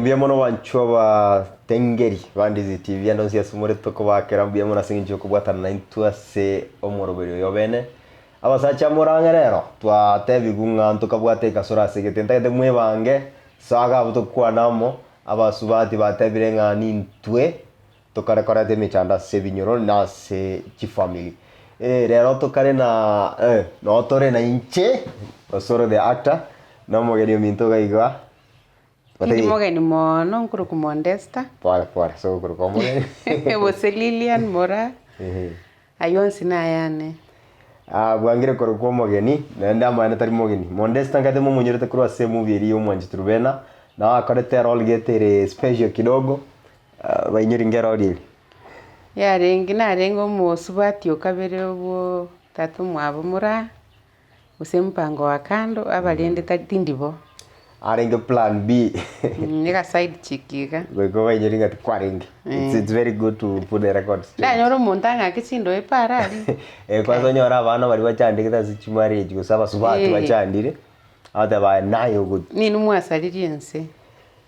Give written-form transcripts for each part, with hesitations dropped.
Mbuya mono banchwa abatengeri ba Ndizi TV ande onsi ase more tokobakera mbuya mono ase eng'encho yokobwatana naintwe ase omoroberi oyo obene. Abasacha morang'e rero, twatebigwe ng'a ntokabwate ekasoro ase egete ntagete mwebange, soa abwo tokwane amo, abasubati batebire ng'a nintwe tokare koreta emechando ase ebinyoro na ase chifamiri. Rero tokare na noo tore na inche Osoro the actor, na omogeni ominto iga iga. Tindi mogeni moono nkorokwa Mondesta. Pore pore ase okorokwa omogeni. Gose Lilian Moraa, ayio onsi nayane. Bwangire korokwa omogeni, naende amaene tari mogeni. Mondesta nkaete momonyorete korwa ase emovie eria ya Omwanchi Truvena, nabo akorete erole gete ere special kidogo, bainyori nkerori eria. Yarenge narenge omosubati o kabere obwo tata omwabo Moraa. Gose mpango wa kando, abarende tari tindi bo. Arenge plan B. Niga side chick iga. Goika obainyori ng'a tikwarenge. It's, it's very good to put the record straight. Ndanyore omonto ang'ake chindoe para aria. Eh, kwanza onyore abana baria bachandegete ase chimarriage gose abasubati Eh. bachandire, agoteba aye naye ogotu. Ninwe mwasaririe ense.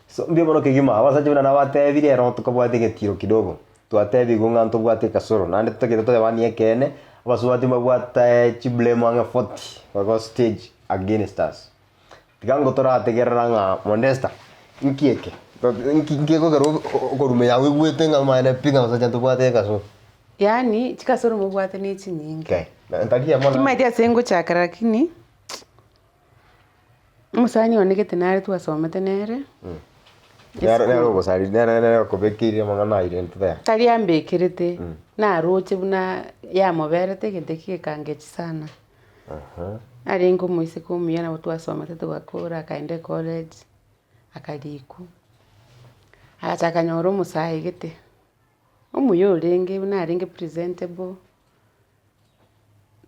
So mbuya mono kegima, abasacha buna nabatebirie ero tokabwate egetiro kidogo. Twatebigwe ng'a ntobwate ekasoro, naende totagete toyebanie ekeene, abasubati mbabwate chiblame ang'e 40 bago stage against us. Tiga ngo torategerera ng'a Mondesta, nki eke? Nki nki ekogera okoruma yago oigwete ng'a amaene pi ng'a abasacha ntobwate ekasoro? Yaani chikasoro mobwate ne chinyinge. Okay, ntari emo naende. Timanyeti ase ngochakera lakini. Omosani one gete nare twasomete nere, Nere nere ogosari nere nere okobekeire amang'ana aye rende totebe. Tari ambekerete, naroche buna yamoberete egento ekio gekangechi sana. Arenge omoiseke omuya nabo twasomete togakora akaenda ecollege, akarikwa, agacha akanyora omosae gete, omuya orenge buna arenge presentable.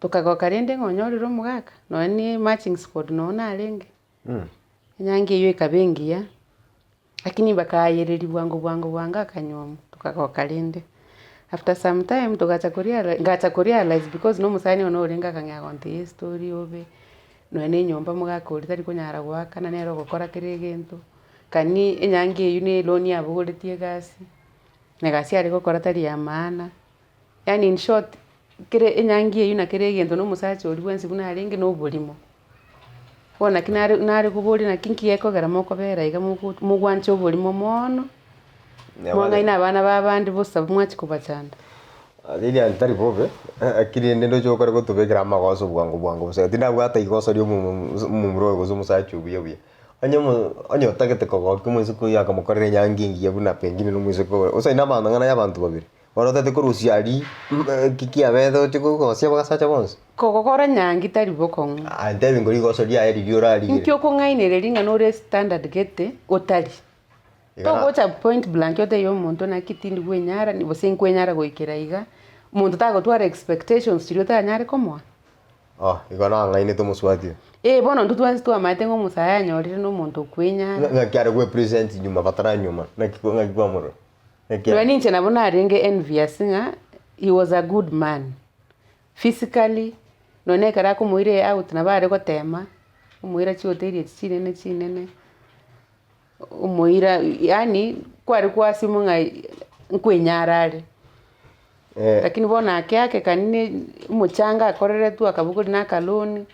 Tokagoka rende ng'a onyorire omogaka, nonya ne matching squad noo narenge, enyangi eywo ekaba engiya, lakini bakaayereri bwango bwango bwango akanyuomwa, tokagoka rende. After some time togacha koreali ngacha korealize because na omosani one orenge akang'ea gontebia estory obe, nonya na enyomba omogaka oria tari konyara goakana nere ogokora kera egento, kani enyangi eywo na eloni abogoretie egasi, na egasi are gokora tari ya maana. Yaani in short, kere enyangi eywo na kera egento na omosacha oria bwensi buna arenge na oborimo. Bono naki nare nare koboria naki nki gekogera mokobera iga mogo mogwancha oborimo moono, mwang'aina abana ba abande bosa mwachia kobachanda. Lilian tari bobe, lakini rende ndoche okore gotobekera amagoso bwango bwango bosa tindabwata igoso ria omo omomura oyo gose omosacha oyo buya buya. Onye omo onye otagete kogokia omoiseke oyio akamokorera enyangi engiya buna pengine na omoiseke oyo, gose aye na amang'ana ya abanto babere. Bono otagete korusia aria ki kiabete oche kogosia abasacha bonsi. Kogokora nyangi tari bokong'u. Aye ntebi ngo rigoso riaye riria orarigere. Inki okong'ainereria ng'a nore standard gete otari? Iga na- Togocha point blank otebie omonto naki tindi kwenyara gose nkwenyara goikera iga, omonto tagotwara expectations chiria otanyare komoa. Oh, igo nang'ainete omosubati oyo. Eh bono intwe twensi twamaete ng'a omosae anyorire na omonto okwenyara. Ng'aki are gwepresent nyuma bataranyuomana, naki ng'aki kwamorora? Nonya ninche nabo narenge envious ng'a he was a good man, physically, nonya ekero akomoira out nabo are gotema, omoira chihoteli echi chinene chinene, omoira yaani kware kwasimo ng'a nkwenyara are. Lakini bono ake ake kani omochanga akoreretwe akabogoria na akaloni,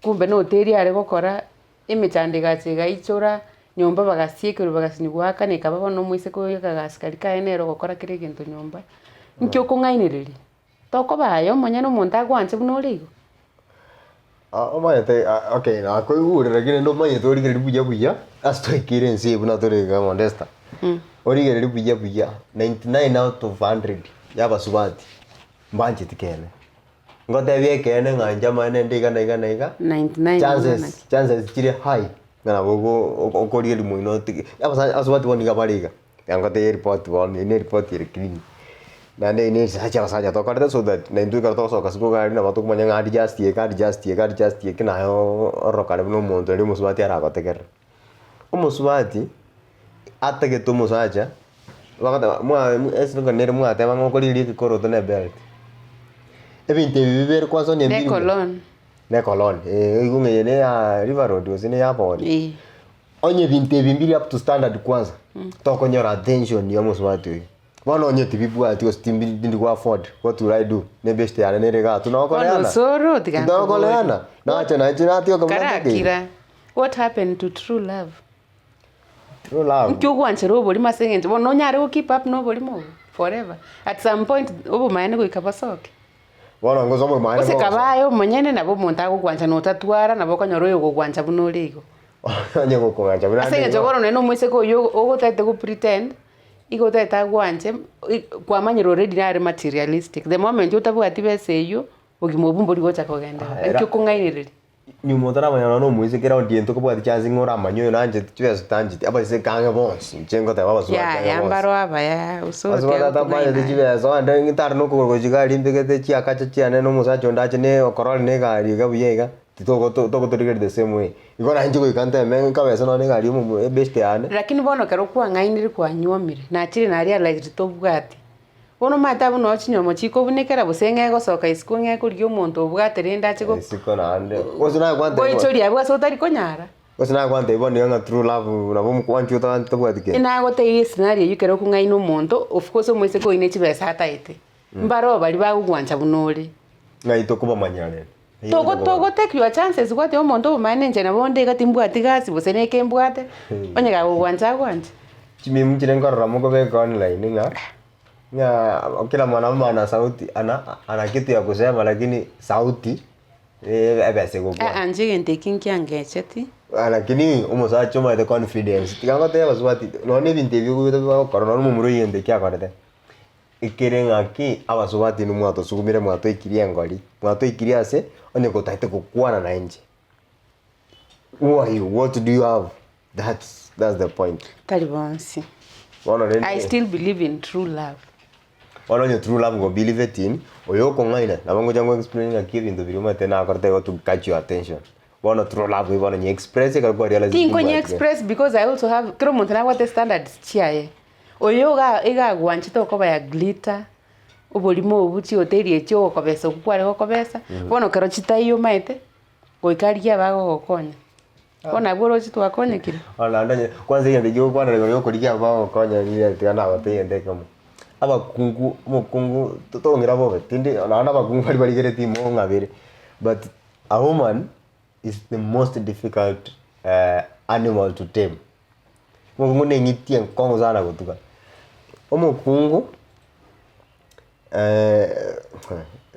kumbe na hoteli are gokora. Emechando egacha egaichora, nyomba bagasiekerwa bagasinywa goakana ekaba bono omoiseke oyo akagasi karia kaye nere ogokora kera egento nyomba. Inki okong'ainereria? Tokoba aye omonyene omonto agwanche buna ore igo? Omanyete okay nakoigure lakini rende omanyete origereria buya buya ase twaikeire ense eye buna tore iga Modesta, origereria buya buya 99 out of 100 ya abasubati mbancheti kene. Ngotebie ekeene ng'a inche amaene nde iga na iga na iga, 99 chances naki. chances chire high ng'a nabo ogo oko- okorigereria moino otige abasa abasubati bono niga bare iga, tiga ngotebie eripoti bono, eye na eripoti ere clean. Naende eye na eresearch abasacha tokorete so that naintwe ekero togosoka isiko iga aria nabo tokomanya ng'a adjust eke adjust eke adjust eke naye ororokane buna omonto naende omosubati aragotegerere. Omosubati, atagete omosacha, bagoteba mwa ase nere mwateba ng'a okorigereria egekoroto na ebelt. Ebinto ebi bibere kwanza onye Ne mbiri cologne. ne cologne eh oigwe ng'a eye ne ya River Road gose ne ya Boni. Eh. Onye ebinto ebi mbiri up to standard kwanza, tokonyora attention ya omosubati oyio. Bono onye tibibwati gose timbi tindi go afford, what will I do? Ne ebeshte yane nere igaa Bono tonakoreana? osoro tiga nkoborie. Titokoreana? Nacha nainche natiga kobuna ntakeire. Karakira, what happened to true love? True love. Nki ogwanchera oborimo ase eng'encho bono nonyare go keep up na oborimo obo forever? At some point obomaene goika bosoke. Bono ngose obomaene Gose bogosoka. kabe aye omonyene nabo omonto agogwancha na otatwara nabo okonyora oyogogwancha buna ore igo. Onye gokong'ancha buna Ase ande eng'encho igo. bono nonye na omoiseke oyio ogotagete go pretend, igo otagete agwanche, kwamanyire already nare materialistic, the moment otabwati besa eywo, obogima obwo mbori gocha kogenderera, Era- nki okong'ainereria? Nyuma otaramanya nonya na omoiseke round eye ntokobwati chance ng'a oramanye oyo nancheti chibesa tancheti, abaiseke ang'e bonsi, inche ngoteba abasubati ang'e Yaya bonsi. mbaro abaya gose Abasubati otiga atamanyeti gokong'aina. chibesa onde ng'itare na okogoro gochia gari mbegete chiakacha chiane na omosacha onde ache ne okorori na egari iga buya iga, titogo togotorigereria the same way. Igo nainche goika nteme nkabese nonya na egari ya omomo ebeste yane. Lakini bono ekero kwang'ainire kwanyuomire, nachire na realized tobwati, Bono omanyete abwo noo chinyomo chikobunekera gose ng'a egosoka isiko ng'a ekorigia omonto obwate rende ache go Isiko naende. Gose naye kwantebia goichoria abwo ase otari konyara. Gose naye kwantebia bono iga ng'a true love nabo omokwanchi otagani tabwati kende. Nagotebirie escenario eywo ekero okong'aina omonto, of course omoiseke oyio ne chibesa ataete, mbaro baria bagogwancha buna ore. Ng'ai tokobamanyera rende? Togo togo take your chances gwateba omonto obomaene inche nabo onde iga timbwati gasi gose neke mbwate, onye gakogwancha agwanche. Chimemu chiria nkorora mokobeka online ng'a ng'a kila mwanaume ana sauti ana ana kitu ya kusema lakini sauti ebesa egokwana. Aa inche egento eki nkiangecheti. Lakini omosacha omanyete confidence, tiga ngotebie abasubati nonye na ebinto ebi ogoeta bagokora nonye na omomura oyio egento eki akorete. Ekere ng'aki abasubati inwe mwatosugumire mwatoikirie engori, mwatoikirie ase onye gotagete gokwana nainche. Who are you? What do you have? That's, that's the point. Tari bonsi. Bono rende I still believe in true love. bono onye true love go believe it in, oyo okong'aina nabo ngocha ngo explain ng'aki ebinto biria omanyete nakorete igo to catch your attention. Bono true love bono nye express ekero kwa realize Tinkonya express because I also have kera omonto nabwate standards chiaye. Oyo iga iga agwanchete okoba ya glitter, oborimo obwo chihoteli echi ogokobesa okwo kware gokobesa, bono ekero chitaiyo omanyete, goika rigia abagogokonya. Bono abwo oroche twakonyekire. Bono naende onye kwanza egento ekio ogokwanera igoro ya okorigia abagogokonya riria tiga nagotebi egento ekemo, abakungu omokungu totong'ira bobe tindi naende abakungu baria barigeretie imo ng'abere, but a woman is the most difficult animal to tame. Omokungu na eng'iti enkong'u sana gotuga. Omokungu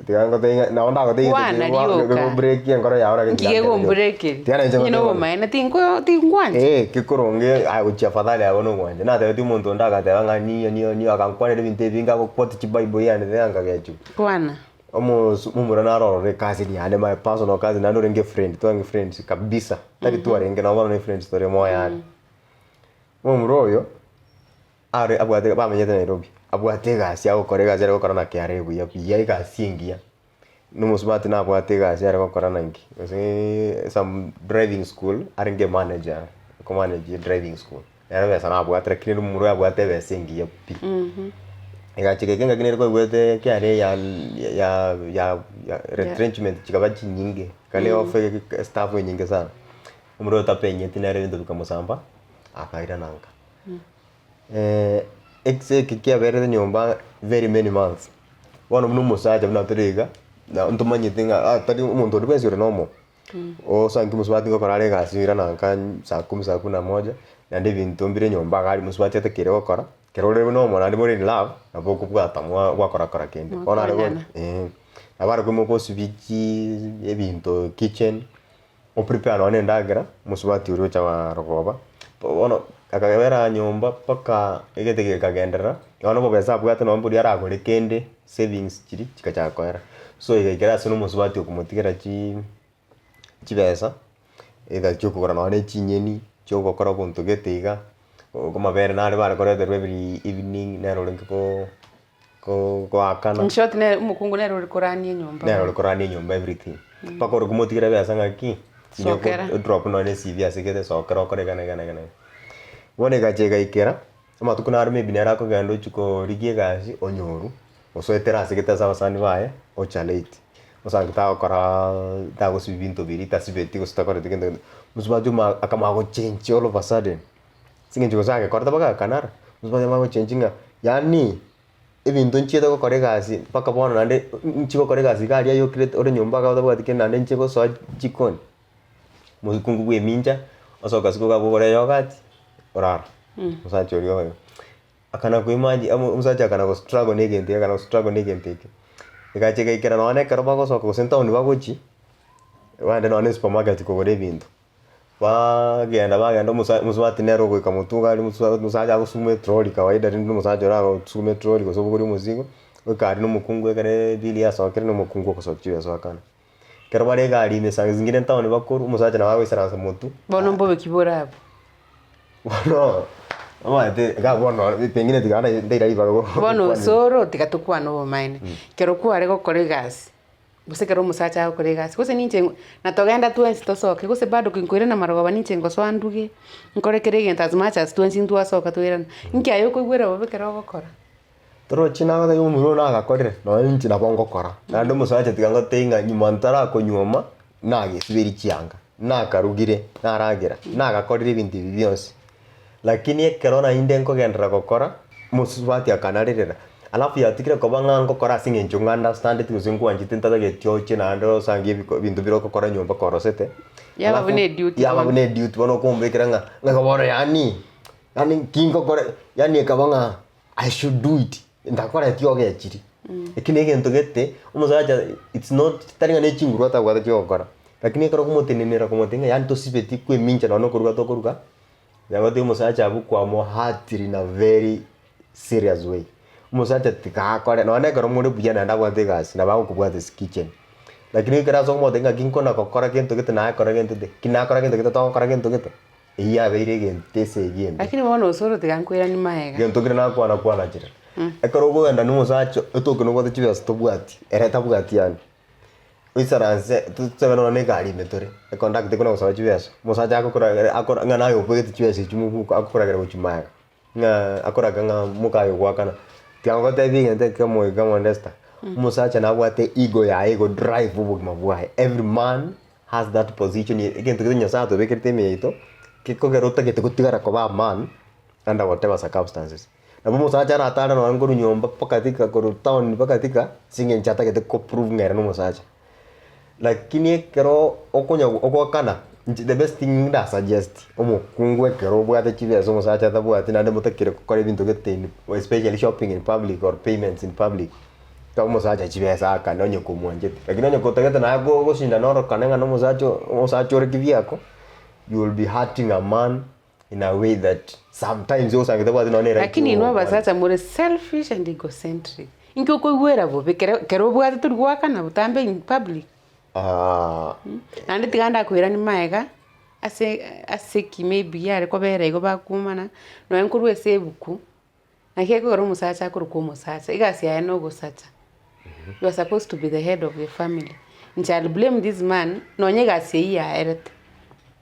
tiga ngotebie ng'a nabo ndagotebie egento Kwana kegwa rioka. kegobreakia enkoro yao lakini Nki tiga ntebe rioka. gegombreakeria? Tiga nainche Onye ngotebe bono. nobomaene tinko tingwancha. Eh, kekoronge aye gochia afadhali abwo nogwancha. Natebetie omonto onde agateba ng'a niyo niyo niyo akankwanera ebinto ebinge agoquote chibible yane tee nkagechigwa. Kwana. Omosu momura naro ororo ecousin yane my personal cousin naende orenge friend twarenge friends kabisa, tari twarenge nabo bono ne friends tore moyo are. Momura oyo, are abwate bamenyete Nairobi, abwate egasi agokora egasi are gokora na KRA buya buya egasi engiya, na omosubati nabwate egasi are gokora na inki, goseeee some driving school arenge manager, komanage driving school. Nere ebesa nabwate lakini ere omomura oyo abwate ebesa engiya pi. Egacha egeka engaki nere kwaigwete KRA ya ya ya ya retrenchment chikaba chinyinge, eka lay off staff enyinge sana. Omomura oyo tapenyeti nere ebinto bikamosamba, akairana nka. Ekise eke kiaberete nyomba very many months, bono buna omosacha buna tore iga, na ntomanyete ng'a tari omonto onde bwensi ore nomo. Osanki mosubati ngokora are egasi oirana nka saa kumi saa kumi na moja, naende ebinto mbire nyomba iga aria mosubati atakeire gokora, ekero ore buna omo naende more in love, nabo okobwata mwa gwakora kora kende. Bono are Mwakonyana. eh, nabo are koimoka osibie chii ebinto kitchen, oprepare nonye na endagera, mosubati oria ocha marogoba, bono akabera nyomba mpaka egete gekagenderera, bono obobesa abwate nonye mboria aragore kende. Savings chiria chikachaka koera, so egaikera ase nomosubati okomotigera chii chibesa, either chiokogora nonye na chinyeni, chiogokora obonto gete iga, amabere nare bare koreterwa every evening nere orenge ko ko goakana. In short nere omokungu nere ore korania enyomba. Nere ore korania enyomba everything, mpaka ore komotigera ebesa ng'aki, Sokera. odrop nonye na ecv ase gete sokera okore iga na iga na iga na iga. Bono egacha egaikera. Amatuko naro maybe nere akogenda ochia korigia egasi onyorwa, osoetere ase gete ase abasani baye, ocha late. Omosacha tagokora tagosibia ebinto biria tasibeti gose takoreti gento gento, mosubati omo akamanya gochenchia all of a sudden, ase eng'encho gose agekorete bagakanara, mosubati amanye gochenchia ng'a yaani ebinto nchiete gokora egasi mpaka bono naende nchi gokora egasi iga aria ayokire ore nyomba iga otabwati kende naende nchie gosoa jikoni. Mokungu bwa emincha, osoka isiko iga abwo ogore eyogati, orara, omosacha oria oyo. Akana koimagine omosacha akana go struggle na egento eke, akana go struggle na egento eke. Egacha egaikera nonye na ekero bagosoka gose etown bagochia, bagende nonye na esupermarket kogora ebinto, baagenda bagenda omosa omosubati nere ogoika motwe iga aria omosacha agosukuma etroli kawaida rende omosacha oria agosukuma etroli gose obogoria omosigo, goika aria na omokungu ekere ebill yasokire na omokungu ogosokia chibesa oakana. Ekero bare egari ime saa zingine etown bakorwa, omosacha nabo agoisaransa motwe. Bono mbobe ki bore abwo? Bono omanyete iga bono pengine tiga ndaira ribaga Bono gokwanera. osoro tiga tokwane obomaene, ekero kware gokora egasi, gose ekero omosacha agokora egasi, gose ninche na togenda twensi tosoke, gose bado kinkoirana marogoba ninche ngosoa nduge, nkore kera egento as much as twensi ntwasoka twairana, inki aye okoigwera bobe ekero ogokora? Torochi nagotebia omomura oyo nagakorire, nonya inche nabo ngokora. Naende omosacha tiga ngotebie ng'a nyuma ntarakonyuoma, nagesiberie chianga, nakarugire, naragera, nagakorire ebinto ebi bionsi. Lakini ekero naende nkogenderera gokora, mosubati akanarerera, alafu yatigire koba ng'a ngokora ase eng'encho ng'a understandeti gose nkwanchete ntatageti oche naende osange ebiko ebinto bire ogokora nyomba korosete, Yaba alafu buna eduty yaba bono. buna eduty bono okombekera ng'a ng'a bono yaani, yaani nki ngokora yaani ekaba ng'a I should do it, ndakoreti ogechiri. Eki na egento gete, omosacha it's not tari ng'a ne chinguru atabwate chiogokora, lakini ekero okomotenenera komotebia ng'a yaani tosibeti kwemincha nonye na okoruga tokoruga, nabo omosacha abwo kwamohatiri in a very serious way. Omosacha tiga akore nonye na ekero more buya naende abwate egasi nabo agokobwata ase kitchen, lakini ekero ase okomotebia ng'aki nkona gokora gento gete naye kora gento gete, ki nakora gento gete togokora gento gete. Eyio yabeire egento esegi embe. Lakini bono osoro tiga nkoiranie magega. Gento kere nakwana kwana chire. Ekero okogenda na omosacha otoke nobwate chibesa tobwati, ere tabwati yaani. Oisaranse tobe nonya na egari ime tore, econductor ekona gosaba chibesa, omosacha agokoragera akora ng'a naye obegete chibesa echio mobuko agokoragera gochia magega, ng'a akoraka ng'a mokaye ogoakana. Tiga ngotebie egento ekemo iga Modesta, omosacha nabwate ego yaye ego drive obogima bwaye, every man has that position egento gete Nyasaye atobekerete ime yaito, gekogera otagete gotigara koba a man under whatever circumstances. Nabo omosacha aratare nonye korwa nyomba mpaka thika korwa town mpaka thika, ase eng'encho atagete ko prove ng'a ere na omosacha. Lakini ekero okonya ogoakana, inche the best thing nda suggest, omokungu ekero obwate chibesa omosacha atabwati naende motakire gokora ebinto gete in especially shopping in public or payments in public, Ekero omosacha chibesa akane onye komwanchete, lakini onye kotagete naye go goshindana orokane ng'a na omosacha oo omosacha ore kivyako, you will be hurting a man in a way that sometimes ogosanga tabwati nonye na eright Lakini inwe yogokwana. abasacha more selfish and egocentric. Inki okoigwera bobe kere kere obwate tori goakana botambe in public. Naende tiga ndakoiranie magega, ase ase ki maybe yare kobera igo bakumana, nonye nkorwa ase ebuku. Naki ekogera omosacha akorokwa omosacha, egasi yaye na ogosacha. You are supposed to be the head of the family. Inche I'll blame this man, nonye egasi eyio yaerete.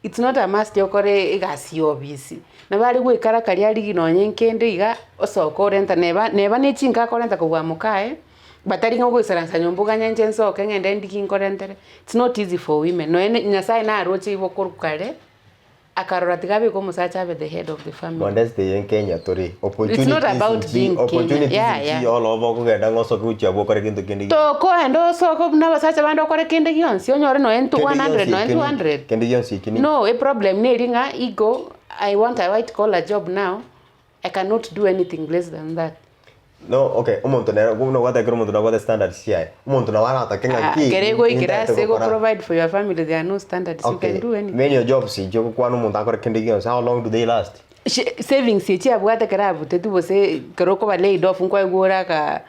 It's not a must okore egasi ya obisi, nabo are goikara karia arigi nonye nkende iga, osoke orenta neba neba ne chinka akorenta kobua mokaye, but tari ng'a ogoisaransa nyomba oganye inche nsoke ng'ende ndigi nkorentere, it's not easy for women. Nonye ne nyasaye naroche igo korwa kare. Akarora tiga abeke omosacha abe the head of the family. Modeste eye Kenya tore It's not opportunities about nchi being Kenya. opportunities Yeah, nchi yeah. all over okogenda ng'a osoke gochia abwo okore gento kende gionsi. Tokoenda osoke buna abasacha bande okore kende gionsi onyore noe Kende 100 gionsi noe eke ni 200. kende gionsi eke ni No, eproblem neri ng'a igo I want a white collar job now, I cannot do anything less than that. No okay, omonto nere buna ogoteba kera omonto nabwate standards chiaye, omonto nabo aratake Ah, ng'aki kere egoikera nintagete ase gokora. provide for your family there are no standards you Okay, can do anything. many jobs inche ogokwana omonto akore kende gionsi, how long do they last? Shi- savings echi abwate ekero abutetwe gose ekero okoba laid off nkoegwa ore aka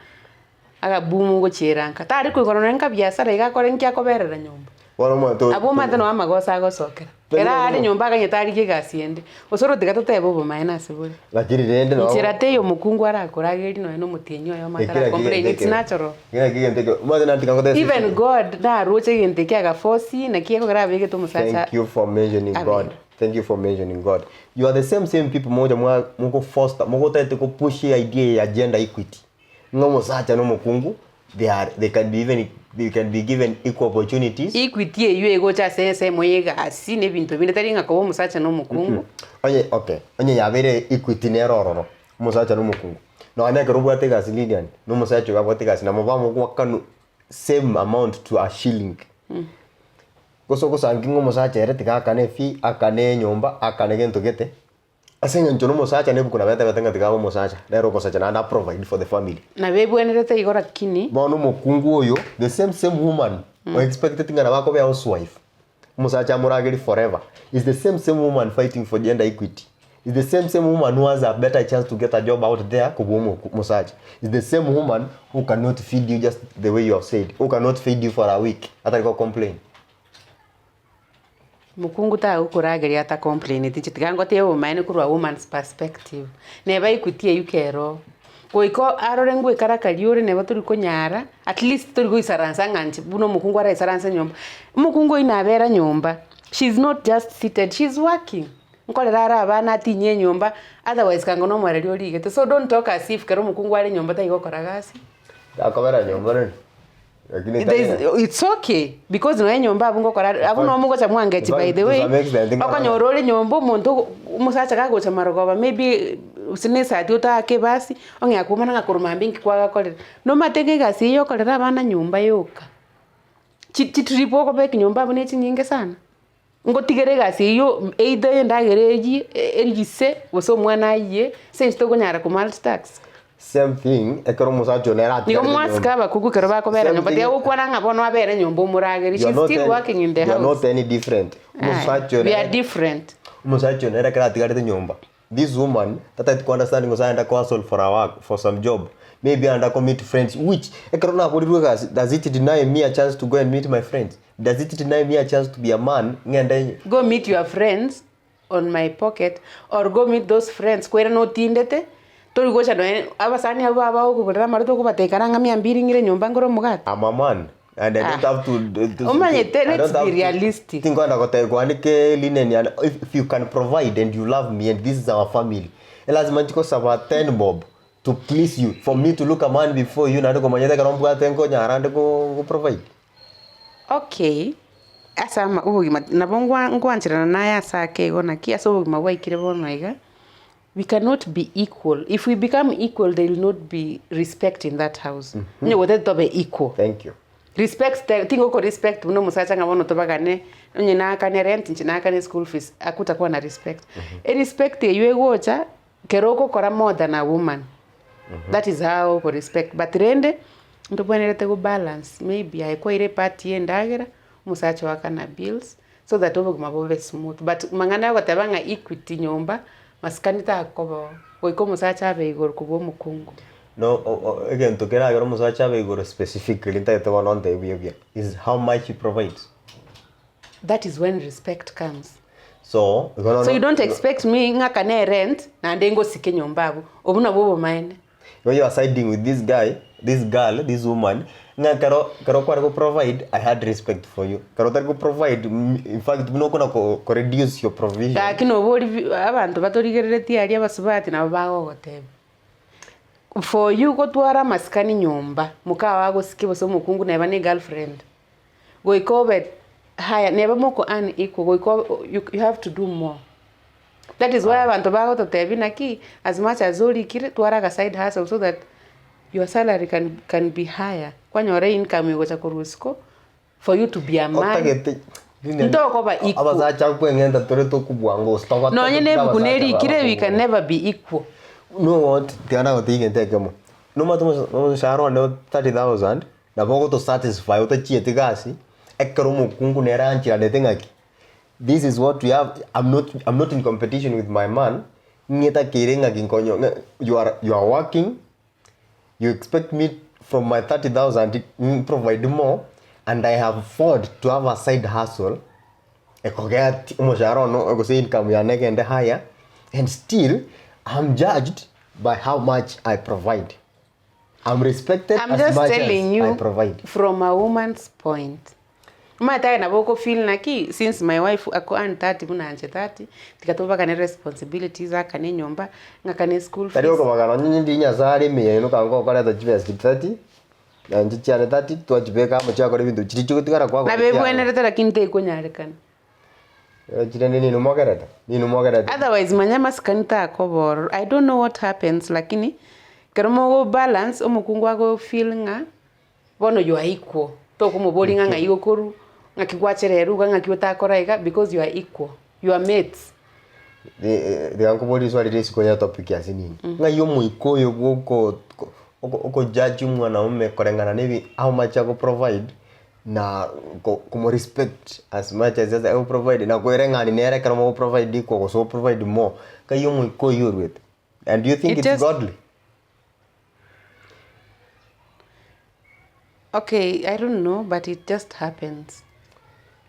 akaboom gochiera nka, tari koigora nonye nka biasara iga akore nki akoberera nyomba. Bono omanyete Abwo omanyete noo amagoso agosokera. Lakini Ekero are bono- nyomba akanyete arigie egasi ende, gose orotiga totebe obomaene ase bore. Lakini rende nabo Nchera teiyo omokungu arakoragerie nonya na omotienyi oyomo Ekero atara complain, ekio it's natural. Ekero ekio egento ekio, omanyete nari tiga ngotebie Even God naroche egento ekio agaforce naki ekogera abegete omosacha Thank you for mentioning Amen. God. Thank you for mentioning God. You are the same same people mogocha mwa moko foster mogotagete ko push idea ya gender equity. Ng'a omosacha na omokungu they are they can be even You can be given equal opportunities. Equity eywo egocha ase ensemo ya egasi na ebinto binde tari ng'a koba omosacha na omokungu. Onye okay, onye yabeire equity nere ororo, omosacha na omokungu, nonya ekero obwate egasi Lilian, na omosacha oyo abwate egasi nabo bamogoakanu same amount to a shilling. Gose ogosangi ng'a omosacha ere tiga akane efee, akane enyomba, akane gento gete. Ase eng'encho nomosacha nebuku nabo etebete ng'a tiga abe omosacha, nere ogosacha naende a provide for the family. Nabo ebwenerete igo rakini. Bono omokungu oyo, the same same woman o expected ng'a nabo akobe housewife, omosacha amoragerie forever, is the same same woman fighting for gender equity, is the same same woman who has a better chance to get a job out there kobua omoku omosacha, is the same woman who cannot feed you just the way you have said, who cannot feed you for a week atari go complain. Mokungu tagokorageria ata complaineti inche tiga ngotebe obomaene korwa woman's perspective, neba equity eywo kero oo, goika arore ngoekarakaria ore neba tori konyara, at least tori goisaransa ng'a inche buna omokungu araisaranse nyomba. Omokungu oywo nabera nyomba, she is not just seated, she is working, nkorera are abana atinye enyomba, otherwise kango na omoreri origete. So don't talk as if kero omokungu are nyomba tari gokora gasi. Takobera nyomba rende. Lakini There is, it's okay because nonya enyomba abwo ngokora abwo fact- nomo mogocha mwangechi in by fact, the to way some extent, ngokora- okonyora ore nyomba omonto ogo omosacha kagocha marogoba maybe gose na esati otaake ebasi ong'ea komana ng'a korwa mambia inki kwagakorire. Nomanyete ng'a egasi eye yokorera abana nyomba yoka, chi chitrip okobeka nyomba abwo ne chinyinge sana. Ngotigere egasi eywo either endagera eyie erigise gose omwana ayie ase eng'encho tokonyara ko multitask. Same thing ekero omosacha one Nigo aratigarete mwasike nyomba. abakugu ekero bakobera Same nyomba thing- tiga gokwana ng'a bono abere nyomba omorageri You are she's not still any- working in the you are house. not any different. Omosacha one We are different. omosacha one ere ekero atigarete nyomba this woman tatagete ko understand gose aenda ko hustle for a work for some job maybe aenda ko meet friends which ekero naborirwe egasi does it deny me a chance to go and meet my friends does it deny me a chance to be a man ng'ende Go meet your friends on my pocket or go meet those friends kwere notindete tori gocha noe abasani abwo baba bagokogorera amarwa tokobatebia ikara ang'e mia mbiri ng'ire nyomba ngore omogati. I'm a man and I don't Ah. have to, to, to Omanyete, I let's don't have be to- realistic. tinkwenda gotebia kwanike linen yane if, if you can provide and you love me and this is our family elazima nchikosaba 10 bob to please you for me to look a man before you naende komanyete ekero mbwate nkonyara nde go go provide Okay, ase ama obogima nabo ngwa ngwancherana naye ase ake igo naki ase obogima bwaikire bono iga, we cannot be equal, if we become equal there will not be respect in that house. Onye goteti tobe equal. Thank you. Respect te tingoko respect buna omosacha ng'a bono tobagane, onye naakane rent inche naakane school fees, akutakuwa na respect. Erespect eywo egocha, kero ogokora more than a woman, that is how oko respect but rende, ntobwenerete go balance maybe aye kwaire epart ya endagera, omosacha oakana bills, so that obogima bobe smooth but mang'ana ya goteba ng'a equity nyomba, masikani takoba oo, goika omosacha abe igoro kobua omokungu. No o- o- egento keragere omosacha abe igoro specifically ntagete bono ontebie buya buya is how much he provides. That is when respect comes. So, igo nono So you don't expect me ng'akane erent naende ngosike nyomba abwo, obwo nabwo obomaene. Igo you are siding with this guy, this girl, this woman, ng'a ekero ekero kware go provide I had respect for you. Ekero otari go provide in fact buna okona ko ko reduce your provision. Gaki nobori bi abanto batorigereretie aria abasubati nabo bagogotebia. For you gotwara amasikani nyomba, mokao agosike gose omokungu neba ne egirlfriend, goika obe haya neba moko earn equal goika you you have to do more. That is why abanto bagototebia naki, as much as orikire, twara aga side hustle so that your salary can can be higher, kwanyora eincome egocha korwa isiko, for you to be a man. Otagete Ntokoba equal. Abasacha nkweng'enta tore tokobua gose togote Nonye na ebuku nerikire we can never be equal. You know what, tiga nagotebi egento ekemo, nomanyete omosa omoshahara one o 30,000, nabo ogoto satisfy otachieti gasi, ekero omokungu nere anchiranete ng'aki, this is what we have, I'm not, I'm not in competition with my man, ng'etakeire ng'aki nkonyo ng'a you are, you are working, you expect me from my 30,000 mm, provide more and I have afford to have a side hustle ekogera ti omoshahara one gose income yane egende higher and still I'm judged by how much I provide. I'm respected I'm as just much telling as you I provide. from a woman's point. Omanyete aye nabo oko feel naki since my wife ako earn 30 buna inche 30, tiga tobagane responsibilities akane enyomba, ng'akane school Tari fees. okobagana onye ndi Nyasaye are ime yaino kanga okoreta chibesa 30. Na inche chiane 30 twachibeka amo chiakora ebinto chiria chigotigara kwagora Nabo chiago. ebwenerete lakini tekonyarekana. Chirende ninwe mogerete, ninwe mogerete. Otherwise manya amasikani takoba ororo, I don't know what happens lakini ekero mogo balance omokungu ago feel ng'a bono you are equal, tokomoboria ng'a ng'ai okorwa, ng'aki gwachererwa iga, ng'aki otakora iga because you are equal, you are mates. Tiga nkoborie riswali ria isiko ya topic ase nini, ng'ai omoika oyo bwa oko oko judge mwanaume koreng'ana na ebi how much ago provide na komo respect as much as ago provide na koereng'ani nere ekero mogo provide equal gose o provide more, ng'ai omoika oywo orwete? And do you think It it's just- godly? Okay, I don't know but it just happens.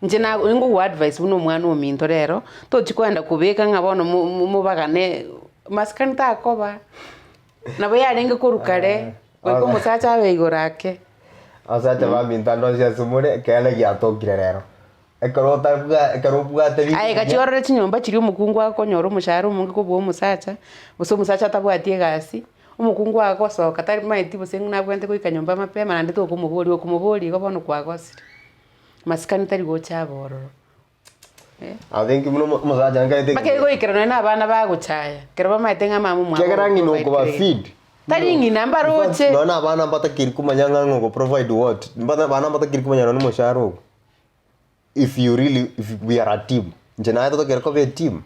Inche na nkogoa advice buna omwana ominto rero, tochi koenda kobeka ng'a bono mo- mo- mobagane masikani takoba, nabo yarenge korwa kare, goika omosacha abe igoro ake. Abasacha baminto ande onsi ase more, ekeene giatokire rero. Ekero otabwa ekero obwate Aye binto gachia orore chinyomba chiria omokungu akonyora omoshahara omonge kobua omosacha, gose omosacha atabwati egasi, omokungu agosoka tarimaeti gose ng'a nabwenerete goika nyomba mapema naende tokomoboria, okomoboria igo bono kwagosire. Masikani tari gocha abe ororo eh. I think buna omo- omosacha nkaete Mpaka egoikera nonye na abana bagochaya, ekero bamaete ng'a mama omwabo Kiagera ng'ina ogo okoba provide feed. Tari ng'ina mbaroche. Nonya na abana mbatakeri komanya ng'a ng'a ogo provide what, mbata abana mbatakeri komanya nonya na omoshahara ogo. If you really if we are a team, inche naye totokere koba eteam,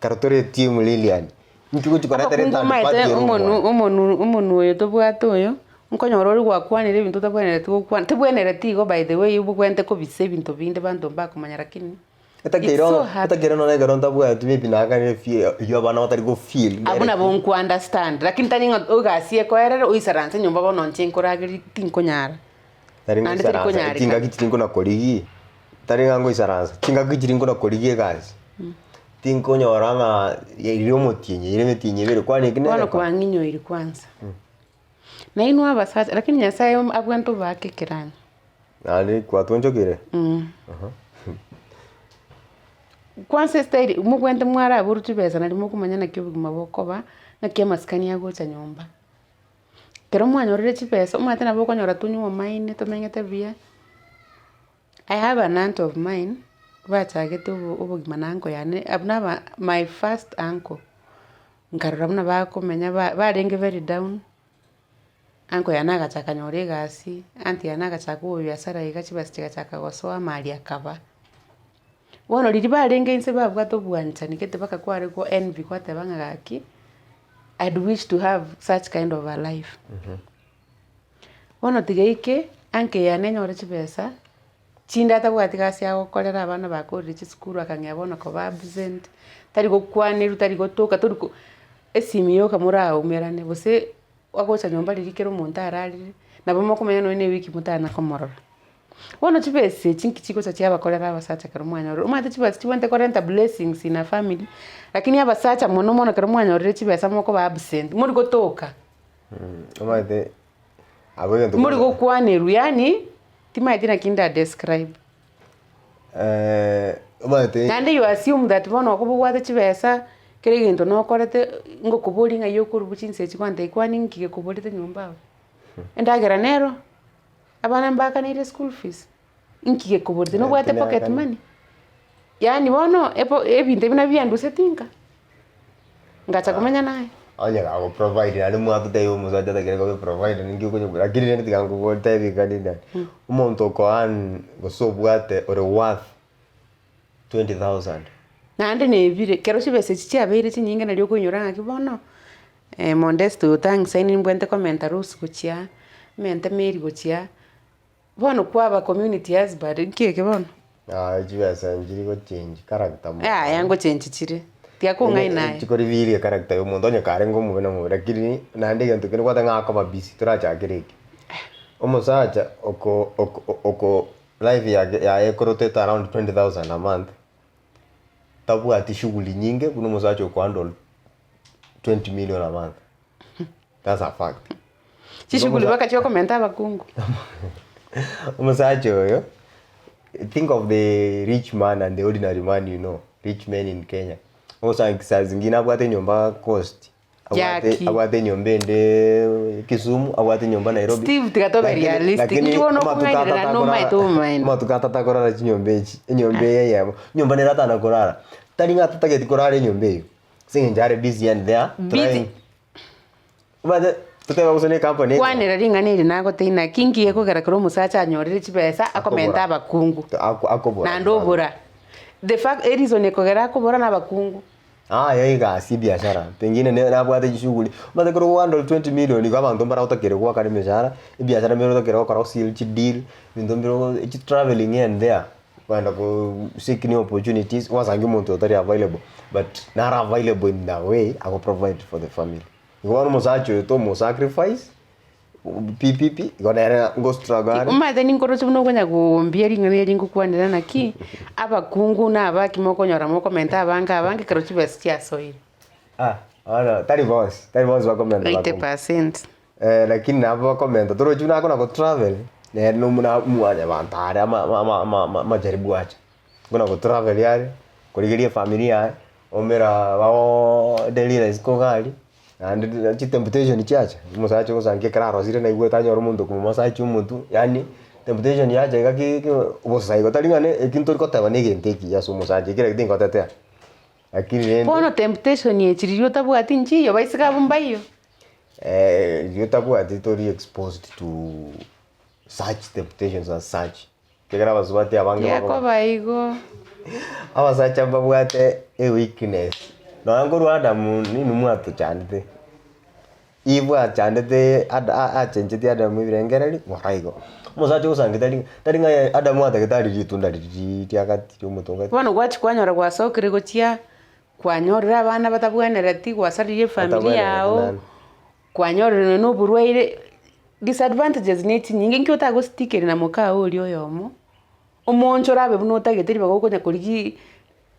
ekero tore eteam Lilian, inki ogochi koretera Abakungu ethird omanyete party ere omonu omwana. omonu omonu oyo tobwate oyo, nkonyora ore gwakwanire ebinto otabwenereti gokwana, tebwenereti igo by the way obwenerete kobisa ebinto binde abanto mbakomanya lakini it's Etakeire so onye hard. etakeire nonye ekero ntabwati maybe nakanire fee eywo abana batari go feel Abwo nabo nko understand lakini tari ng'a egasi ekoerere oisaranse nyomba bono inche nkoragerie tinkonyara. Tari Naende teri ngoisaransa, konyarekana. chingaki chiria nkona korigia, tari ng'a ngoisaransa, chingaki chiria nkona korigia egasi, tinkonyora ng'a riria omotienyi, eire emetienyi ebere, kwani eki nere Bono ekora. kwang'inyoiri kwanza. Nainwe abasacha, lakini Nyasaye abwenerete obaake ekeranya. Naende kwatwanchokire? Kwanza estyle mobwenerete mwaraborwe chibesa nario mokomanya naki obogima bokoba, naki amasikani agocha nyomba. Ekero mwanyorire chibesa, omanyete nabo okonyora tonywe omaine tomenyete buya, I have an aunt of mine, bachagete obo obogima na uncle yane, abwo naba my first uncle, nkarora buna bakomenya ba barenge very down, uncle yane agachaka akanyora egasi, aunty yane agachaka obobiasara iga chibesa chigachaka gosoa amari akaba. Bono riria barenge inse babwate obwanchani gete mpaka kware ko envy kwateba ng'a gaki. I'd wish to have such kind of a life. Bono tiga eike, anke yane enyore chibesa, chinde atabwati gasi agokorera abana bakorire chisukuru akang'ea bono koba absent, tari gokwanerwa, tari gotoka, tori ko esimi yoka moraumerane gose agocha nyomba riria kera omonto ararire, nabo mokomenya nonye na ewiki motana komorora. Bono chibesa echi nki chigocha chiabakorera abasacha ekero mwanyorire, omanyete chibesa chibwenerete korenta blessings in a family, lakini abasacha mono mono ekero mwanyorire chibesa mokoba absent, mori gotoka, Omanyete abwo egento mori gokwanerwa yaani timanyeti naki nda describe. Omanyete Naende you assume that bono okobua obwate chibesa, kera egento nokorete, ngokoboria ng'ai okorwa chinsa echi kwantebia kwani nki gekoborete nyomba abwo? Endagera nero. Abana mbakaneire school fees, inki gekoborete nobwate pocket money? Yaani bono epo ebinto ebi nabio bianduseti nka, ngacha komenya naye. Onye gago provide naende mwatotebia omosacha otakire kobe provider ninki okonyokora lakini rende tiga nkogotebi iga rende omonto oko earn gose obwate ore worth 20,000. Naende nebire, ekero chibesa echi chiabeire chinyinge nario okoinyora ng'aki bono, Modeste oyo tang'isa nimbwenerete komenta Rose gochia aa, mente Mary gochia aa, bono kwaba community husband, nki eke bono? Aye chibesa nchiri gochange character mono. Yaya ngochenchi chire, tiga kong'aina aye. Chikoribiria echaracter ya omonto onye karenge omobe na omobe lakini naende egento kende kwateba ng'a akoba busy torachakere eke. Omosacha oko oko oko life yake yaye ekorotate around 20,000 a month, tabwati shughuli nyinge buna omosacha okohandle 20 million a month. That's a fact. Chishughuli mpaka chiokomenta abakungu. Omosacha oyo, think of the rich man and the ordinary man you know, rich men in Kenya. Ogosanki saa zingine abwate enyomba coast. Abwate Jackie. abwate enyomba ende Kisumu, abwate enyomba Nairobi. Steve tiga tobe Lakini- realistic. lakini Inki bono amatuko okong'ainerera atatu nomaete akorara- obomaene. amatuko atato akorara chinyomba echi, enyomba eye eyemo, enyomba nere atana korara. Tari ng'a tatageti korara enyomba eywo, ase eng'encho are busy and there Busy. trying. Omanyete totebe gose ne ecompany eye. Kwanera ring'ana eri nagotebia naki nki gekogera kera omosacha anyorire chibesa akomenta Akobora. abakungu. Akobora. Naende obora. The fact ereason ekogera akobora na abakungu. Aye egasi ebiashara, pengine ne nabwate chishughuli, omanyete ekero ogohandle 20 million igo abanto mbare otakeire goakana emeshahara, ebiashara mbire otakeire gokora goseal chideal, ebinto mbire ogo chitravelling here and there, kogenda ko seek new opportunities, gwasangia omonto otari available, but nare available in the way ago provide for the family. Igo bono omosacha oyo tomosacrifice, pi pi pi, igo nere ngo struggle are. Omanyete ninkoroche buna okonya gombia ring'ana eri ngokwanera naki, abakungu na abaki mokonyora mokomenta abange abange ekero chibesa chiasoire. Ah, bono tari bonsi, tari bonsi bakomenta 80 bakungu. percent. Eh, lakini nabo bakomenta torochi buna akona go travel, nere nomuna mwanyabanto are ama ama ama ama amajaribu acha. Buna go travel are, korigeria efamiri yaye, oumera bao Delila isiko iga aria, naende chitemptation chiacha, omosacha ogosankia ekero arosire naigwete anyore omonto okomomasachi omotwe, yaani temptation yacha iga ki ki bosa igo tari ng'a ne eki ntori koteba na egento ekiya ase omosacha ekere ekio tingotetea. Lakini rende. Bono temptation echi riria otabwati nchiyo baiseke abwo mbaiyo. Riria otabwati tori exposed to such temptations as such. Ekiagera abasubati abange bakoba Yakoba igo. abasacha mbabwate eweakness. Nonya nkorwa Adamu ninwe mwatochandete, Eve achandete Ada a- achenchetie Adamu ebirengererio ng'ora igo. Omosacha ogosangi tari tari ng'a Adamu atagete arie ritunda riria riagati ria omote ogati. Bono gwachia kwanyora gwasokire gochia kwanyorire abana batabwenereti, gwasaririe efamiri Batabwenereti yago. naende. Kwanyorire nonya na oborwaire, disadvantages ne chinyinge inki otagostikeri na moka oria oyomo, omonchore abe buna otagete ribaga okonya korigia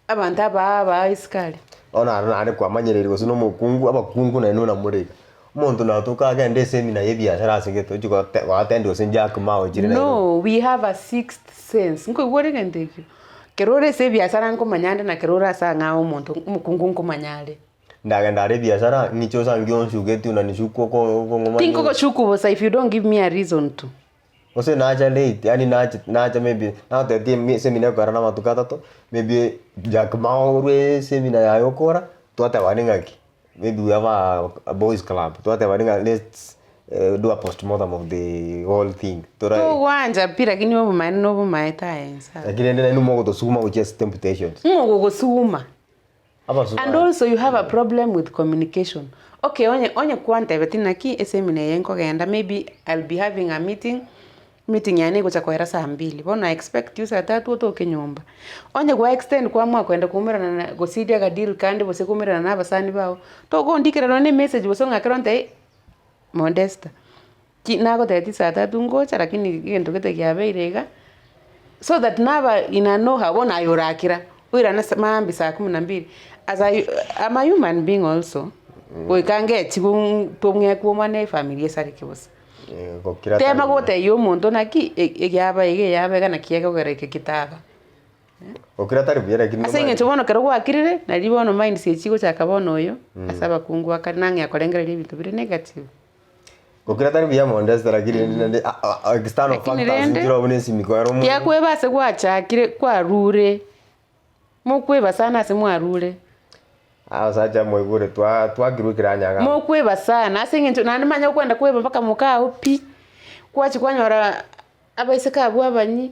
abanto abaa abaa isiko aria. Bono aro naende kwamanyereiri gose na omokungu, abakungu naende buna more iga. Omonto natoka agende esemina ya ebiashara ase gete ochie gote goattend gose Jack Ma ochire Nairobi. No, we have a sixth sense, nkoigwa ore egento ekio? Ekero ore ase ebiasara nkomanya ande na ekero ore ase ang'ao omonto omokungu nkomanya are. Ndagenda are ebiasara, ng'iche osange onsugeti unanishuku oko okong'umania. Tinkogoshuku bosa if you don't give me a reason to. Gose nacha late, yaani nacha nacha maybe nagotebetie emi esemina ekogera na amatuko atato, maybe Jack ma orwe esemina yaye okora, twatebani ng'aki, maybe we have a a boys club, twatebani ng'a let's do a postmortem of the whole thing tora Togwancha pi lakini obomaene na obomaete aye inse aa. lakini rende naende mogotosuguma gochia ase temptations. Ng'o ogogosuguma? Abasubati. And also you have a problem with communication. Okay onye onye kwantebeti naki esemina eye nkogenda maybe I'll be having a meeting, meeting yane egocha koera saa mbili, bono I expect you saa tatu otoke nyomba. Onye gwa extend kwamua kogenda koumerana na gosiria akadeal kande gose koumerana na abasani bao, tokondikera nonye na emessage gose ong'akere ontebie Modesta, ki nagotebetie saa tatu ngocha lakini egento gete kiabeire iga, so that naba in a know how bono aye orakira, oirane sa maambia saa kumi na mbili, as a am a human being also, goika ngechigwe tong'e kwomana efamiri esareke bosa. Gokira Tema tari- gotebia omonto naki, e- egiaba iga eyaba iga naki ekogera eke getaba. Gokira tari buya lakini Ase eng'encho bono ekero gwakirire, nari bono minds echi chigochaka bono oyo, ase abakungu ba kare nang'ea korengereria ebinto bire negative. Gokira tari buya Modesta lakini rende naende external Lakini factors rende, nchire buna esimi koera omonto. Tiakweba ase gwachakire kwarure, mokweba sana ase mwarure. Abasacha mwaigure twa twakirwe ekiranya igaa. Mokweba sana ase eng'encho naende manya okwenda kweba mpaka mokao pi, kwachia kwanyora abaiseke abwo abanyi.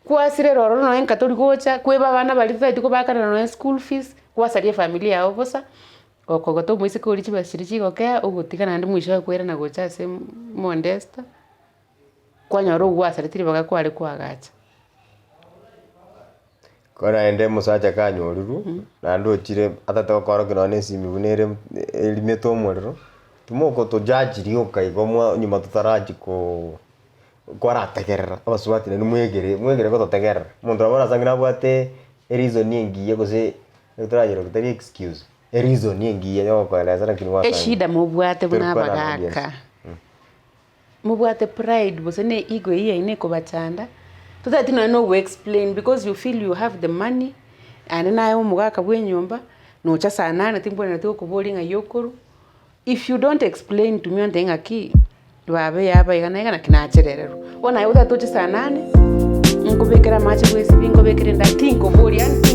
Kwasirera ororo nonya nka tori gocha, kweba abana baria totaeti kobakanera nonya school fees, gwasaria efamiri yago bosa, gokogota omoiseke oria chibesa chiria chigokea, ogotiga naende mwisho akoirana gocha ase Modesta, kwanyora ogwasareti ribaga kware koagacha. Kore naende omosacha kanyorirwe, naende ochire atate gokorokia nonya na esimi buna ere erimete omorero, timokotojudge rioka igo mwa nyuma totarachia koo Kwarategerera abasubati naende mwegere mwegere gototegerera, omonto nabo orasange nabwate ereason engiya gose toranyore tari excuse, ereason engiya ya gokoeleza lakini gwasanga Eshida mobwate buna tori kwana na audience. abagaka, mobwate pride gose ne ego eywo yaino ekobachanda, totageti nonye na ogoexplain because you feel you have the money, aye naye omogaka bwa enyomba, nocha saa nane timbwenereti gokoboria ng'ai okorwa. If you don't explain to me ontebie ng'aki baba yaba iga na iga naki nacherererwa. Bono aye otagete oche saa nane, nkobekere amache bwesibie nkobekere endagera, tinkoboria yaani.